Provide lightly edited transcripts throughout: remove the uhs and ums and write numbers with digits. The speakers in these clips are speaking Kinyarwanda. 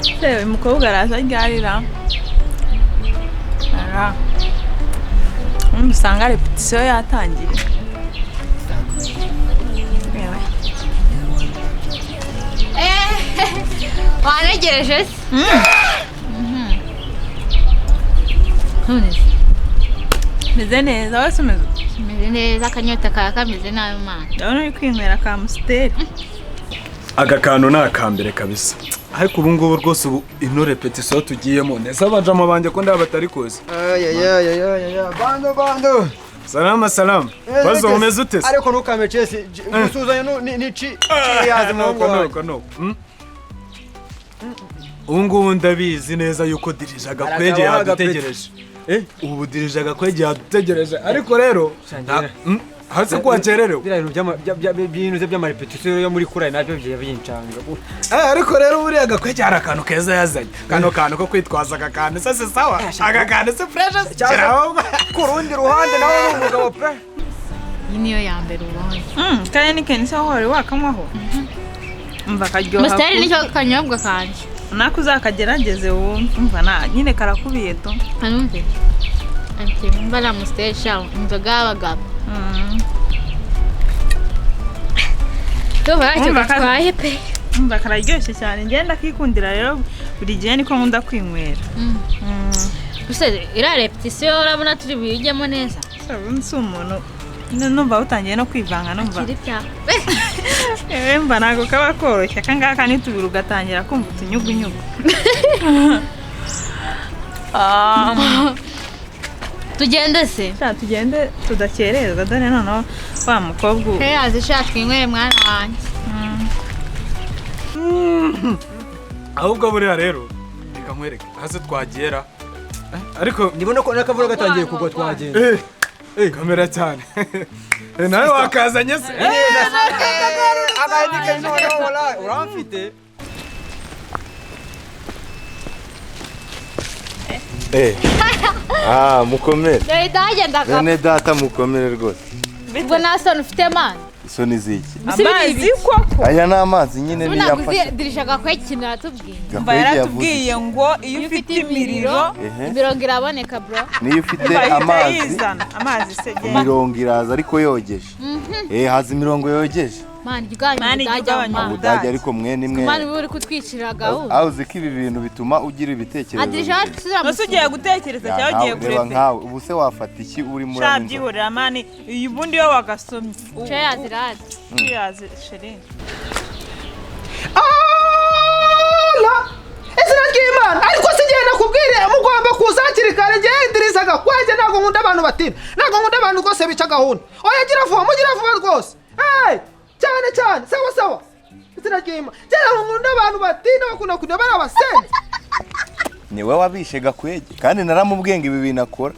Se uyu mukobwa araza ryarira ara usanga répétition yatangiye. Yewe. Wanegereje se? None se? Meze neza, wese umeze ute? Meze neza, akanyota kaba kameze nabi mana. Ndabona uri kwinywera ka Amstel. Aka kantu ni akambere kabisa, ariko ubu ngubu rwose, ubu ino répétition tugiyemo neza, abajama banjye ko ndaba batari kuza. Ayayayayaya, bando bando. Salama salama, bazo, umeze ute se? Ariko ntukame chesi gusuzanya ni ci yazi muhungu Nuko wanjye. Nuko nuko. Ubu ngubu ndabizi neza yuko dirija Gakwege Arakabaha. yadutegereje. Ubu dirija Gakwege yadutegereje, ariko rero hasi ko wakererewe. Biriya bintu by'inuze by'amarépétition yo muri korali nabyo bigiye bincanga. Ariko rero buriya Gakwege hari akantu keza yazanye, kano kantu ko kwitwaza. Aka kantu se si sawa? Aka kantu si fresh se? Shyiraho. Ku rundi ruhande nawe ni umugabo pe. Iyi niyo ya mbere ubundi. Kandi ni kenshi aho wari wakanywaho, umva karyoha. Amstel nicyo kanyobwa kanjye. Nako uzakagerageze wumve, umva na nyine karakubiye tu. Kanumve ati mba na Amstel sha, inzoga y'abagabo. Ndumva ntacyo Umva gatwaye pe. Umva kararyoshye cyane, ngenda kikundira rero, buri gihe niko nkunda kwinywera. Gusa iriya répétition urabona turi buyijyemo neza? Ubundi si umuntu numva butangiye no kwivanga, numva Kiri bya ewe, mba ntabwo kaba koroshye aka ngaka, nitubiri ugatangira kumva utunyugunyugu. Tugende se? Sha, tugende tudakererwa, dore noneho wa mukobwa ubu. Yazi sha, twinywere mwana wanjye. Ahubwo buriya rero reka nkwereke hasi twagera, ariko Ndibona ko n'akavura gatangiye kugwa, twagenda. Kamera cyane. Nawe wakazanye se? Agahinike noneho wala uramfite. Ah, mukomere. Dore hagenda. Bene data, mukomere rwose. Ubwo nta soni ufite mana? Isoni ziki? Amazi koko? Aya ni amazi nyine. Ubu ntabwo uzi Niyamfashe. dirisha Gakwege aratubwiye. Mba Gakwege yavuze yaratubwiye ngo iyo ufite imiriro, Ehe. Imirongo iraboneka bro. Niyo ufite bahita amazi, yizana amazi se genda. imirongo iraza ariko yogeje. Haza imirongo yogeje. Mana igabanya Mana ubudage igabanya mana. Ubudage ariko mwe ni mwe. Mana uba uri kutwicira gahunda. Aho uzi ko ibi bintu bituma ugira ibitekerezo Adirisha bizima. Ese ugiye gutekereza Ya, cyangwa ugiye nkawe, reba kurepera? nkawe ubu se wafata iki uri muri Sha inzoga? byihorera man, iyi ubundi iyo wagasomye. Cheers irazi. Cheers chérie. Ala! Izina ry'Imana! Ariko si ngenda nakubwire, mugomba kuza hakiri kare. Ngewe ndiriza Gakwege, ntabwo nkunda abantu batinda, ntabwo nkunda abantu rwose bica gahunda. Oya, gira vuba, mugira vuba rwose. Hey! Cyane cyane, sawa sawa. Izina ry'Imana, njyewe nkunda abantu batinda, bakunda kujya bari abasenzi. Ni wowe wabishe Gakwege, kandi naramubwiye ngo ibi bintu akora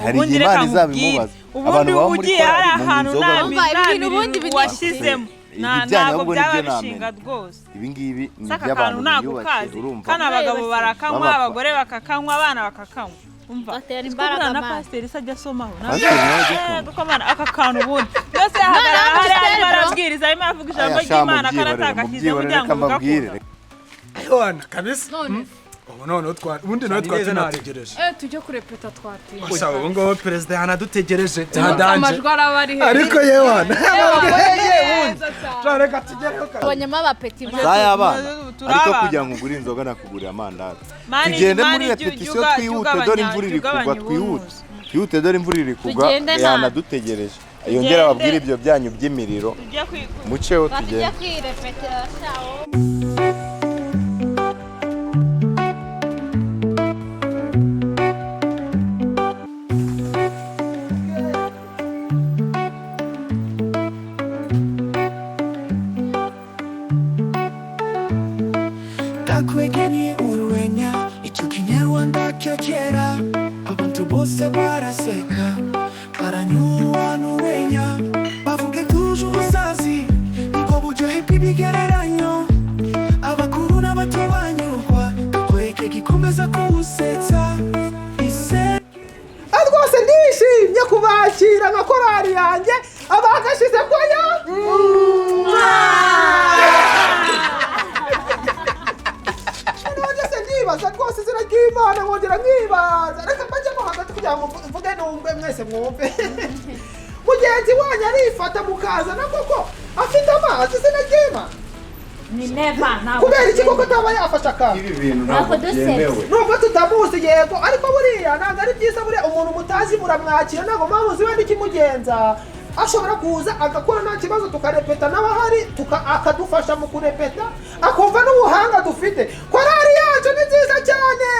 hari Ubundi igihe reka Imana nkubwire, izabimubaza. ubundi Abantu baba muri ugiye korali hari munywa ahantu inzoga nta gusa. Umva, nta ibintu ubundi miriro washyizemo. Ibi Nta byanyu ntabwo ahubwo byaba nibyo bishinga namenya. rwose. Ibi ngibi ni Saka iby'abantu akantu ntabwo biyubashye, ukazi. urumva? Kano abagabo barakanywa, Baba- abagore bakakanywa, abana bakakanywa, umva. Batera Siko imbaraga, buriya na man. pasiteri se ajya asomaho? Pasiteri nawe ajya Eh, akanywa. kuko man, aka kantu ubundi mbese yahagarara Noneho hariya pasiteri, arimo bro. arabwiriza, arimo aravuga ijambo Aya, sha, ry'Imana, mubyihorere, karatagashyize mubyihorere, kugira reka ngo mbabwire. bugakunda. Wana kabisa. None Ubu noneho twa ubundi nawe Ni twari neza ntari. tunategereje. Tujye kurepeta, twateye. Gusa ubu ngubu perezida yanadutegereje byadanje. Amajwi araba ari hejuru. Ariko yewana, Neza cyane. reka tugereho kare. Ubonyemo abapeti. Saa y'abana. Turi Ariko abana. kugira ngo ugure inzoga nakugurira amandazi. Mani, Tugende mani, muri répétition, twihute, dore imvura iri kugwa. Twihute, twihute, dore imvura iri kugwa. Tugende nta- Yanadutegereje, yongere ababwire ibyo byanyu by'imiriro. Tujye Muceho. Tujye Tugende. kwirepetera shawo. Gakwege urwenya, icyo Kinyarwanda cya kera. Abantu bose baraseka, baranyurwa n'urwenya. Bavuge tuje ubusazi, nibwo buryohe bw'ibigereranyo. Abakuru n'abato banyurwa, Gakwege gikomeza kuwusetsa ise. Ah, rwose ndishimye kubakira nka korali yanjye abagashize koya. Mwese mwumve, mugenzi wanyu arifata mukazana koko afite amazi, izina ry'Imana. Ni never, ntabwo. Kubera iki koko ataba yafashe akantu? Ibi bintu ntabwo Ntabwo dusetse. byemewe. Nubwo tutamuzi, yego, ariko buriya ntabwo ari byiza. Buriya umuntu mutazi muramwakira, ntabwo muba wenda ikimugenza. Ashobora kuza agakora nta kibazo, tukarepeta n'abahari, akadufasha mu kurepeta, akumva n'ubuhanga dufite. Korari yacu ni nziza cyane.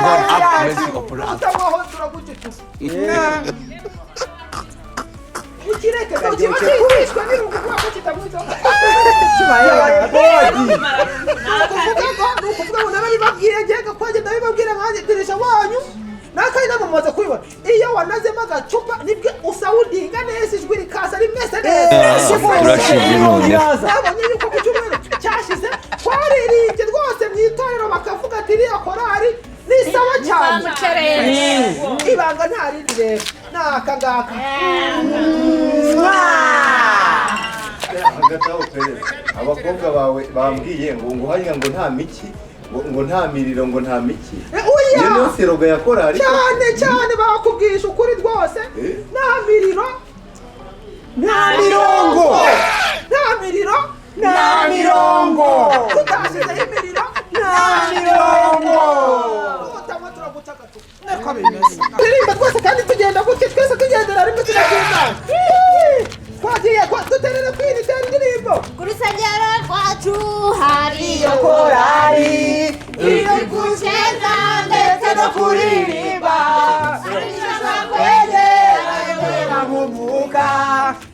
God have mercy upon us. Utabaho turagucituza, ukireke kiba cyishwe n'irungu kubera ko kitamwitaho. Ni ukuvuga ngo narabibabwiye, ngiye Gakwege, ndabibabwira nkanjye dirisha wanyu n'akandi nama mumaze kubibona. Iyo wanazemo agacupa nibwo usawudinga neza, ijwi rikaza rimeze neza. Turashize noneho. Nabonye yuko ku cyumweru cyashize twaririmbye rwose mu itorero, bakavuga ati iriya korari ni sawa cyane. Ibanga nta rindi rero, ni aka ngaka. Hagati aho perezida, abakobwa bawe bambwiye ngo hariya ngo nta miki, ngo nta miriro, ngo nta miki. Oya. Iyo niyo slogan ya korari? Cyane cyane, bakubwisha ukuri rwose. Eh? Nta miriro, Nta mirongo. nta miriro, Nta mirongo. Tutashyizeho imiriro, Nta mirongo. Utanywa turaguca agacupa. Niko bimeze. Turirimba twese kandi tugenda gutya, twese tugendera rimwe, tunagenda twagiye duterere kwini, tera indirimbo. Ku rusengero rwacu hariyo Korari iri guceza ndetse no kuririmba. Kwegera mu mwuka.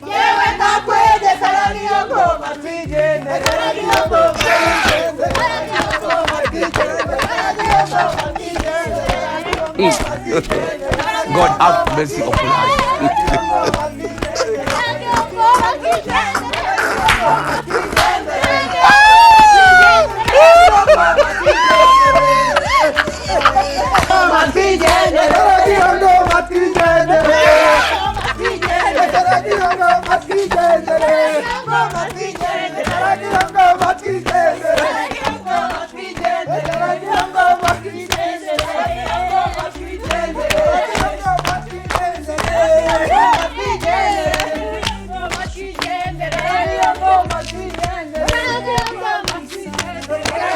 Yewe Ndakwegera niyo ngoma twigendere, niyo ngoma twigendere, niyo ngoma twigendere, niyo ngoma twigendere. God have mercy upon us. Niyo ngoma twigendere, niyo ngoma twigendere, niyo ngoma twigendere, niyo ngoma twigendere, niyo ngoma twigendere, niyo ngoma twigendere, niyo ngoma twigendere,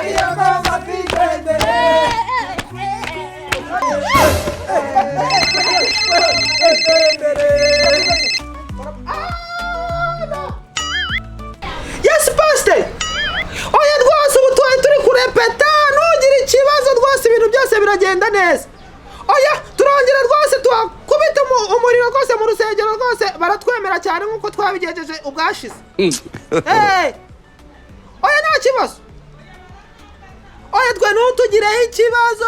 niyo ngoma twigendere. Yes, pastor. Oya rwose, ubu tubaye turi kurepeta, ntugire ikibazo rwose, ibintu byose biragenda neza. Oya, turongera rwose tuhakubita umuriro rwose mu rusengero rwose, baratwemera cyane nk'uko twabigejeje ubwashize. Hey! Oya, nta kibazo. Oya, twe ntutugireho ikibazo.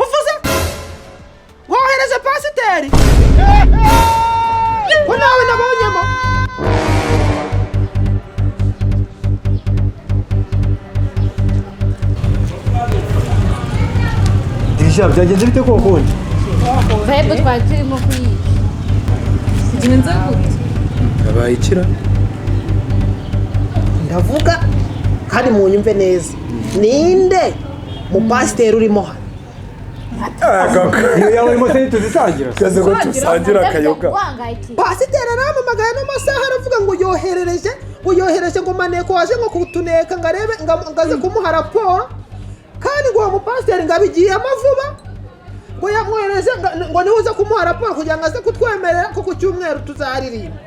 Uvuze wohereje pasiteri ko nawe nabonyemo. Dirisha, byagenze bite koko kundi? Vibe twari turimo kuyica. Bigenze gute? Yabaye ikira. Ndavuga kandi munyumve neza, ninde mupasiteri urimo hano? Iyo yaba urimo se ntituzisangira? Twese ko dusangira akayoga. Guhangayikira. Pasiteri arampamagaye ano masaha, aravuga ngo yoherereje, ngo yohereje ngo maneko waje ngo kutuneka, ngo arebe ngo aze kumuha raporo, kandi ngo uwo mupasiteri ngo abigiyemo vuba, ngo yamwohereje ngo niwe uza kumuha raporo kugira ngo aze kutwemerera ko ku cyumweru tuzaririmba.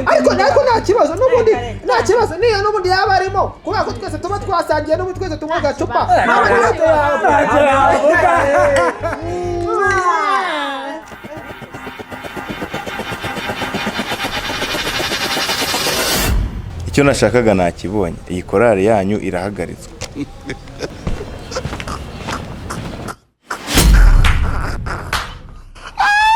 Ariko nta kibazo n'ubundi, nta kibazo niyo n'ubundi yaba arimo, kubera ko twese tuba twasangiye, n'ubundi twese tunywa agacupa. Ntacyo yavuga. Ntacyo yavuga. Icyo nashakaga nakibonye, iyi korari yanyu irahagaritswe.